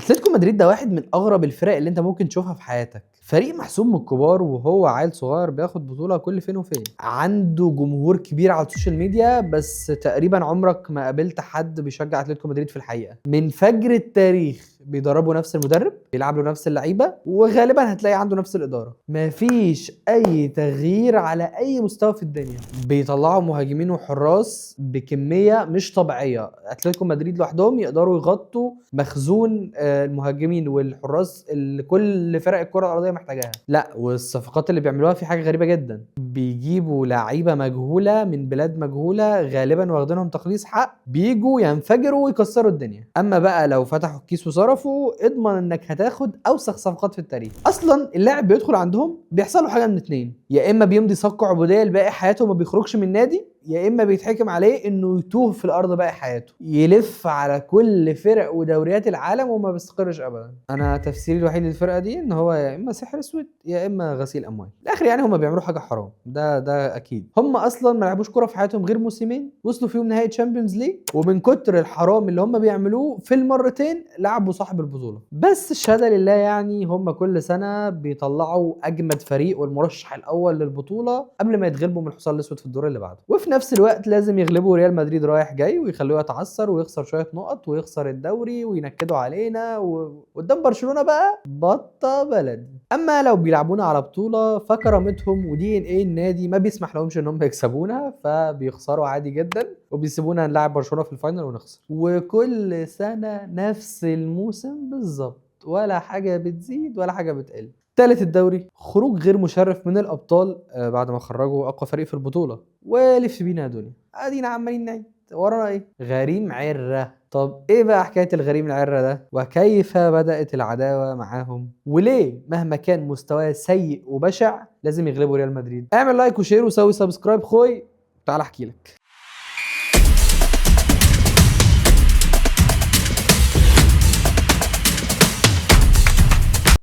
اتلتيكو مدريد ده واحد من اغرب الفرق اللي انت ممكن تشوفها في حياتك. فريق محسوم من الكبار وهو عيل صغير بياخد بطولة كل فين وفين، عنده جمهور كبير على ال social media، بس تقريبا عمرك ما قابلت حد بيشجع اتلتيكو مدريد في الحقيقة. من فجر التاريخ بيدربوا نفس المدرب، بيلعب له نفس اللعيبة، وغالبا هتلاقي عنده نفس الإدارة. مفيش أي تغيير على أي مستوى في الدنيا. بيطلعوا مهاجمين وحراس بكمية مش طبيعية. اتلتيكو مدريد لوحدهم يقدروا يغطوا مخزون المهاجمين والحراس اللي كل فرق الكرة الأرضية محتاجاها. لا، والصفقات اللي بيعملوها في حاجة غريبة جدا، بيجيبوا لعيبة مجهولة من بلاد مجهولة غالبا واخدينهم تخليص حق، بيجوا ينفجروا ويكسروا الدنيا. اما بقى لو فتحوا الكيس وصرفوا، اضمن انك هتاخد اوسخ صفقات في التاريخ. اصلا اللاعب بيدخل عندهم بيحصل له حاجة من اتنين، يا اما بيمضي صك عبودية لباقي حياته وما بيخرجش من النادي، يا اما بيتحكم عليه انه يتوه في الارض باقي حياته، يلف على كل فرق ودوريات العالم وما بيستقرش ابدا. انا تفسيري الوحيد للفرقة دي ان هو يا اما سحر اسود يا اما غسيل اموال. الاخر يعني هم بيعملوا حاجة حرام، ده اكيد. هم اصلا ما لعبوش كورة في حياتهم غير موسمين، وصلوا فيهم نهائي Champions League، ومن كتر الحرام اللي هم بيعملوه في المرتين لعبوا صاحب البطولة. بس الشهادة لله، يعني هم كل سنة بيطلعوا اجمد فريق والمرشح الاول للبطولة قبل ما يتغلبوا من الحصان الاسود في الدور اللي بعده. وفي نفس الوقت لازم يغلبوا ريال مدريد رايح جاي ويخلوه يتعثر ويخسر شوية نقط ويخسر الدوري وينكدوا علينا، وقدام برشلونة بقى بطه بلدي. اما لو بيلعبونا على بطوله فكرامتهم و DNA النادي ما بيسمح لهمش ان هم يكسبونا، فبيخسروا عادي جدا وبيسيبونا نلعب برشلونة في ال final ونخسر. وكل سنة نفس الموسم بالظبط، ولا حاجة بتزيد ولا حاجة بتقل. تالت الدوري، خروج غير مشرف من الابطال بعد ما خرجوا اقوى فريق في البطولة، ولف بينا يا دنيا، ادينا عمالين نعيد ورانا ايه؟ غريم عره. طب ايه بقى حكاية الغريم العره ده؟ وكيف بدات العداوة معاهم؟ وليه مهما كان مستواه سيء وبشع لازم يغلبوا ريال مدريد؟ اعمل like و share وسوي subscribe خوي، تعال احكي لك.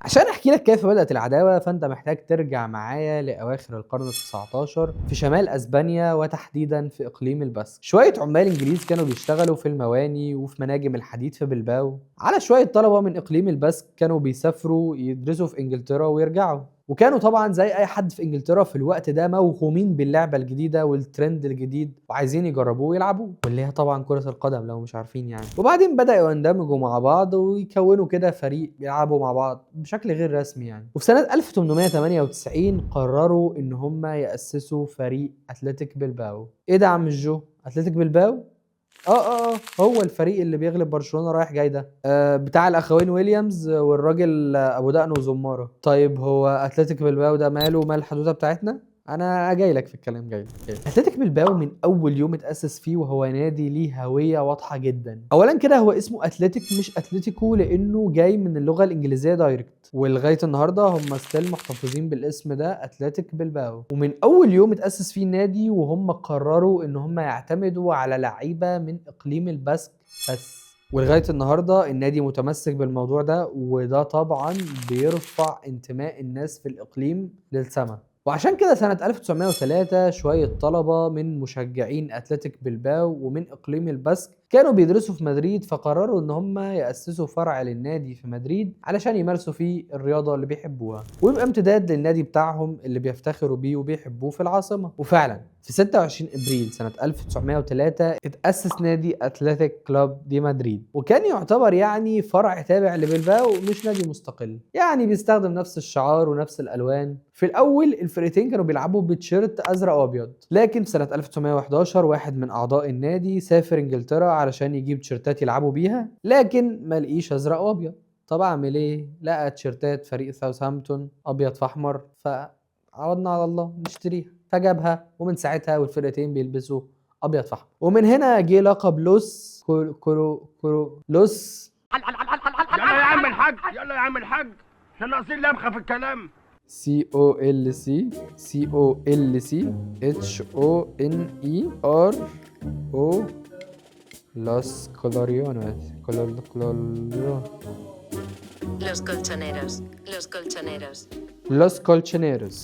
عشان احكي لك كيف بدأت العداوة فانت محتاج ترجع معايا لأواخر القرن ال19 في شمال اسبانيا، وتحديدا في اقليم الباسك. شوية عمال انجليز كانوا بيشتغلوا في المواني وفي مناجم الحديد في بلباو، على شوية طلبة من اقليم الباسك كانوا بيسافروا يدرسوا في انجلترا ويرجعوا. وكانوا طبعا زي اي حد في انجلترا في الوقت ده موهومين باللعبة الجديدة والترند الجديد وعايزين يجربوه ويلعبوه، واللي هي طبعا كره القدم لو مش عارفين يعني. وبعدين بداوا يندمجوا مع بعض ويكونوا كده فريق يلعبوا مع بعض بشكل غير رسمي يعني. وفي سنة 1898 قرروا ان هم ياسسوا فريق اتلتيك بلباو. ايه ده يا عم الجو؟ اتلتيك بلباو؟ هو الفريق اللي بيغلب برشلونة رايح جاي ده، بتاع الاخوين ويليامز والراجل ابو دقن وزماره. طيب هو اتلتيك بلباو ده ماله مال الحدوتة بتاعتنا؟ انا جاي لك في الكلام، جاي لك. اتلتيك بلباو من اول يوم اتاسس فيه وهو نادي ليه هوية واضحة جدا. اولا كده هو اسمه اتلتيك مش اتلتيكو لانه جاي من اللغة الانجليزية direct، ولغاية النهارده هم still محتفظين بالاسم ده اتلتيك بلباو. ومن اول يوم اتاسس فيه النادي وهم قرروا ان هم يعتمدوا على لعيبة من اقليم الباسك بس، ولغاية النهارده النادي متمسك بالموضوع ده، وده طبعا بيرفع انتماء الناس في الاقليم للسما. وعشان كده سنة 1903 شوية طلبة من مشجعين أتلتيك بلباو ومن إقليم الباسك كانوا بيدرسوا في مدريد، فقرروا إن هم يأسسوا فرع للنادي في مدريد علشان يمارسوا فيه الرياضة اللي بيحبوها، ويبقى امتداد للنادي بتاعهم اللي بيفتخروا بيه وبيحبوه في العاصمة. وفعلا في 26 ابريل سنة 1903 اتأسس نادي اتلتيك كلوب دي مدريد، وكان يعتبر يعني فرع تابع لبلباو مش نادي مستقل، يعني بيستخدم نفس الشعار ونفس الالوان. في الاول الفرقتين كانوا بيلعبوا بتيشيرت ازرق وابيض، لكن في سنة 1911 واحد من اعضاء النادي سافر انجلترا علشان يجيب تيشيرتات يلعبوا بيها، لكن ما لقيش ازرق وابيض. طب اعمل ايه؟ لقى تيشيرتات فريق ساوثهامبتون ابيض في احمر، فعرضنا على الله نشتريها، فجابها، ومن ساعتها والفرقتين بيلبسوا ابيض في احمر. ومن هنا جه لقب لوس كولو كولو كولو لوس. يلا يا عم الحاج، يلا يا عم الحاج، عشان ناقصين لبخه في الكلام. C O L C C O L C H O N E R O Los Coloriones Color Color Los colchoneros, los colchoneros. Los Colchoneros.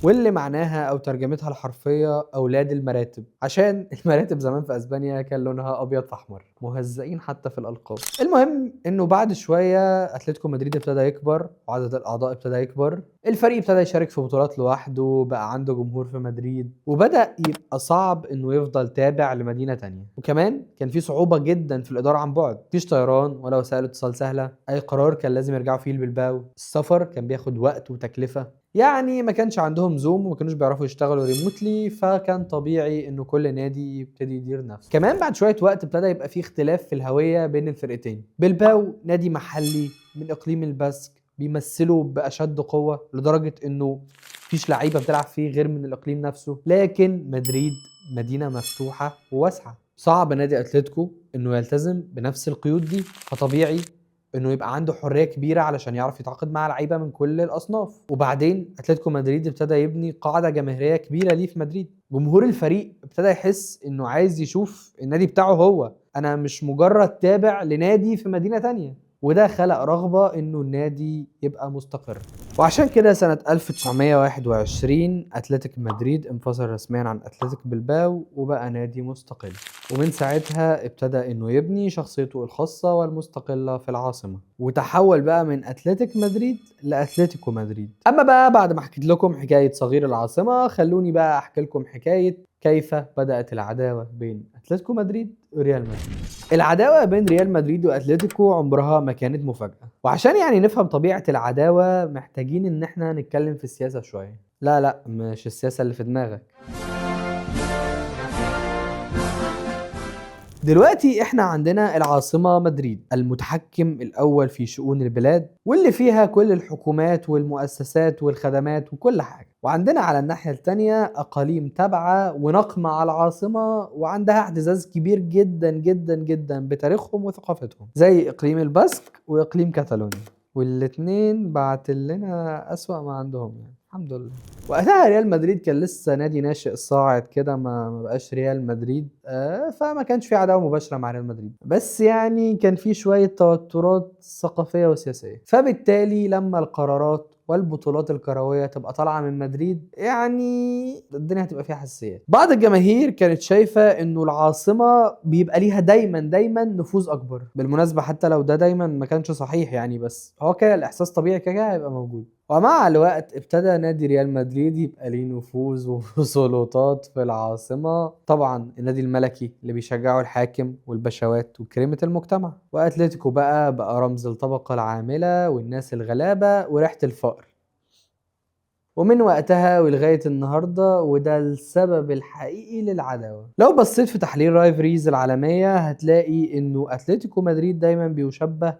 واللي معناها او ترجمتها الحرفية اولاد المراتب، عشان المراتب زمان في اسبانيا كان لونها ابيض في احمر، مهزئين حتى في الالقاب. المهم انه بعد شوية اتلتيكو مدريد ابتدى يكبر وعدد الاعضاء ابتدى يكبر، الفريق ابتدى يشارك في بطولات لوحده، بقى عنده جمهور في مدريد، وبدا يبقى صعب انه يفضل تابع لمدينة تانية. وكمان كان في صعوبة جدا في الادارة عن بعد، مفيش طيران ولا وسائل اتصال سهلة، اي قرار كان لازم يرجعوا فيه لبلباو، السفر كان بياخد وقت وتكلفة، يعني ما كانش عندهم زوم وما كانوش بيعرفوا يشتغلوا remotely، فكان طبيعي انه كل نادي يبتدي يدير نفسه. كمان بعد شوية وقت ابتدى يبقى في اختلاف في الهوية بين الفرقتين. بلباو نادي محلي من اقليم الباسك بيمثله باشد قوة لدرجة انه مفيش لعيبة بتلعب فيه غير من الاقليم نفسه، لكن مدريد مدينة مفتوحة وواسعه، صعب نادي اتلتيكو انه يلتزم بنفس القيود دي، فطبيعي انه يبقى عنده حرية كبيرة علشان يعرف يتعاقد مع لعيبة من كل الاصناف. وبعدين اتلتيكو مدريد ابتدى يبني قاعدة جماهيرية كبيرة ليه في مدريد، جمهور الفريق ابتدى يحس انه عايز يشوف النادي بتاعه هو، انا مش مجرد تابع لنادي في مدينة تانية، وده خلق رغبة انه النادي يبقى مستقر. وعشان كده سنة 1921 اتلتيك مدريد انفصل رسميا عن اتلتيك بلباو وبقى نادي مستقل، ومن ساعتها ابتدى انه يبني شخصيته الخاصة والمستقلة في العاصمة، وتحول بقى من اتلتيك مدريد لاتلتيكو مدريد. اما بقى بعد ما حكيت لكم حكاية صغير العاصمة، خلوني بقى احكي لكم حكاية كيف بدأت العداوة بين اتلتيكو مدريد وريال مدريد. العداوة بين ريال مدريد واتلتيكو عمرها ما كانت مفاجأة، وعشان يعني نفهم طبيعة العداوة محتاجين ان احنا نتكلم في السياسة شوية. لا لا، مش السياسة اللي في دماغك. دلوقتي احنا عندنا العاصمة مدريد، المتحكم الأول في شؤون البلاد واللي فيها كل الحكومات والمؤسسات والخدمات وكل حاجة، وعندنا على الناحية التانية أقاليم تابعة ونقمة على العاصمة وعندها اعتزاز كبير جدا جدا جدا بتاريخهم وثقافتهم، زي إقليم الباسك وإقليم كاتالونيا، والاتنين بعت لنا أسوأ ما عندهم يعني الحمد لله. وقتها ريال مدريد كان لسه نادي ناشئ صاعد كده، ما بقاش ريال مدريد، فما كانش في عداوة مباشرة مع ريال مدريد، بس يعني كان في شوية توترات ثقافية وسياسية. فبالتالي لما القرارات والبطولات الكروية تبقى طالعه من مدريد يعني الدنيا هتبقى فيها حساسيات. بعض الجماهير كانت شايفه انه العاصمة بيبقى ليها دايما دايما نفوذ اكبر، بالمناسبة حتى لو ده دايما ما كانش صحيح يعني، بس هو كده الاحساس طبيعي كده هيبقى موجود. ومع الوقت ابتدى نادي ريال مدريد يبقى ليه نفوذ وسلطات في العاصمة، طبعا النادي الملكي اللي بيشجعه الحاكم والبشوات وكريمة المجتمع، واتلتيكو بقى رمز الطبقة العاملة والناس الغلابة وريحة الفقر. ومن وقتها ولغاية النهاردة، وده السبب الحقيقي للعداوة. لو بصيت في تحليل Rivalries العالمية هتلاقي انه اتلتيكو مدريد دايما بيشبه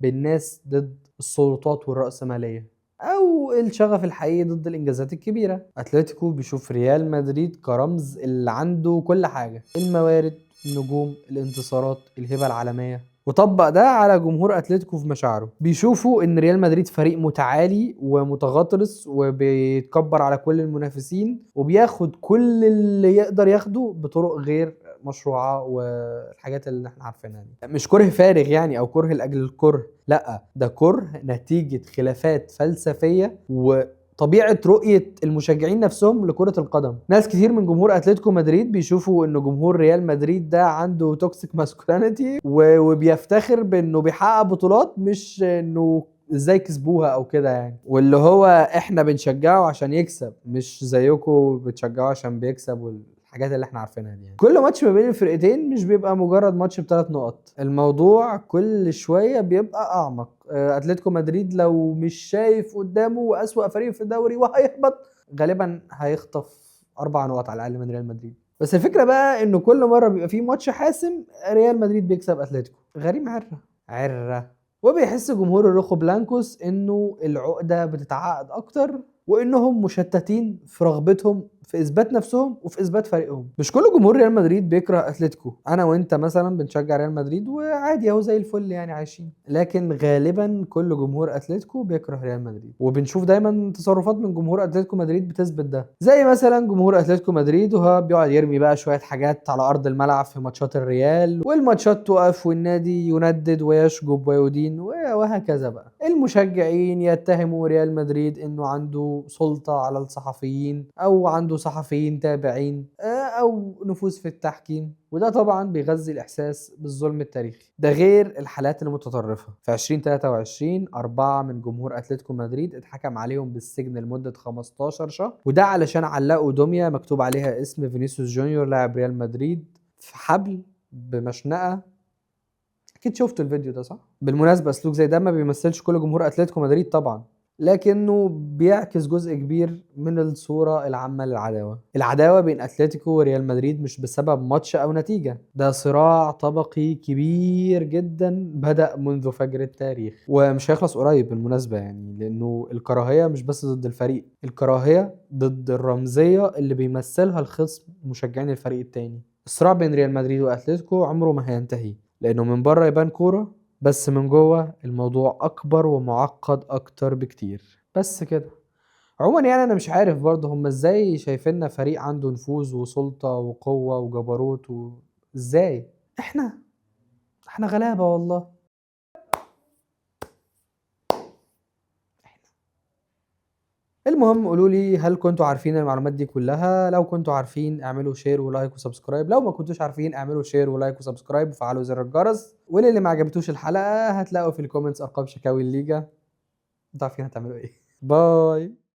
بالناس ضد السلطات والرأسمالية، او الشغف الحقيقي ضد الانجازات الكبيرة. اتلتيكو بيشوف ريال مدريد كرمز اللي عنده كل حاجة، الموارد، النجوم، الانتصارات، الهبة العالمية، وطبق ده على جمهور اتلتيكو في مشاعره. بيشوفوا ان ريال مدريد فريق متعالي ومتغطرس وبيتكبر على كل المنافسين وبياخد كل اللي يقدر ياخده بطرق غير مشروعه والحاجات اللي احنا عارفينها دي. مش كره فارغ يعني او كره لاجل الكره، لا ده كره نتيجة خلافات فلسفية وطبيعه رؤية المشجعين نفسهم لكرة القدم. ناس كتير من جمهور اتلتيكو مدريد بيشوفوا ان جمهور ريال مدريد ده عنده toxic masculinity وبيفتخر بانه بيحقق بطولات، مش انه ازاي كسبوها او كده يعني، واللي هو احنا بنشجعه عشان يكسب مش زيكم بتشجعوه عشان بيكسب، الحاجات اللي احنا عارفينها دي يعني. كل ماتش ما بين الفرقتين مش بيبقى مجرد ماتش ب3 نقط، الموضوع كل شوية بيبقى اعمق. اتلتيكو مدريد لو مش شايف قدامه اسوأ فريق في الدوري وهيهبط غالبا هيخطف 4 نقط على الاقل من ريال مدريد. بس الفكرة بقى انه كل مرة بيبقى فيه ماتش حاسم ريال مدريد بيكسب اتلتيكو، غريم عره عره. وبيحس جمهور الروخو بلانكوس انه العقدة بتتعقد اكتر وانهم مشتتين في رغبتهم في في اثبات نفسهم وفي اثبات فريقهم. مش كل جمهور ريال مدريد بيكره اتلتيكو، انا وانت مثلا بنشجع ريال مدريد وعادي اهو زي الفل يعني عايشين، لكن غالبا كل جمهور اتلتيكو بيكره ريال مدريد، وبنشوف دايما تصرفات من جمهور اتلتيكو مدريد بتثبت ده، زي مثلا جمهور اتلتيكو مدريد وهو بيقعد يرمي بقى شوية حاجات على ارض الملعب في ماتشات الريال، والماتشات تقف والنادي يندد ويشجب ويدين وهكذا بقى. المشجعين يتهموا ريال مدريد انه عنده سلطة على الصحفيين او عنده صحفيين تابعين او نفوذ في التحكيم، وده طبعا بيغذي الاحساس بالظلم التاريخي. ده غير الحالات المتطرفة. في 2023 4 من جمهور اتلتيكو مدريد اتحكم عليهم بالسجن لمدة 15 شهر، وده علشان علقوا دمية مكتوب عليها اسم فينيسيوس جونيور لاعب ريال مدريد في حبل بمشنقه. اكيد شفتوا الفيديو ده صح؟ بالمناسبة سلوك زي ده ما بيمثلش كل جمهور اتلتيكو مدريد طبعا، لكنه بيعكس جزء كبير من الصورة العامة للعداوة. العداوة بين اتلتيكو وريال مدريد مش بسبب ماتش او نتيجة، ده صراع طبقي كبير جدا بدأ منذ فجر التاريخ ومش هيخلص قريب بالمناسبة، يعني لانه الكراهية مش بس ضد الفريق، الكراهية ضد الرمزية اللي بيمثلها الخصم مشجعين الفريق التاني. الصراع بين ريال مدريد واتلتيكو عمره ما هينتهي، لانه من بره يبان كورة، بس من جوه الموضوع اكبر ومعقد اكتر بكتير. بس كده. عموما يعني انا مش عارف برضه هم ازاي شايفيننا فريق عنده نفوذ وسلطة وقوة وجبروت ازاي؟ احنا غلابة والله. المهم قولوا لي هل كنتوا عارفين المعلومات دي كلها؟ لو كنتوا عارفين اعملوا share و like و subscribe، لو ما كنتوش عارفين اعملوا share و like و subscribe وفعلوا زر الجرس. وللي ما عجبتوش الحلقة هتلاقوا في ال comments ارقام شكاوي الليجا، انتوا عارفين هتعملوا ايه. bye.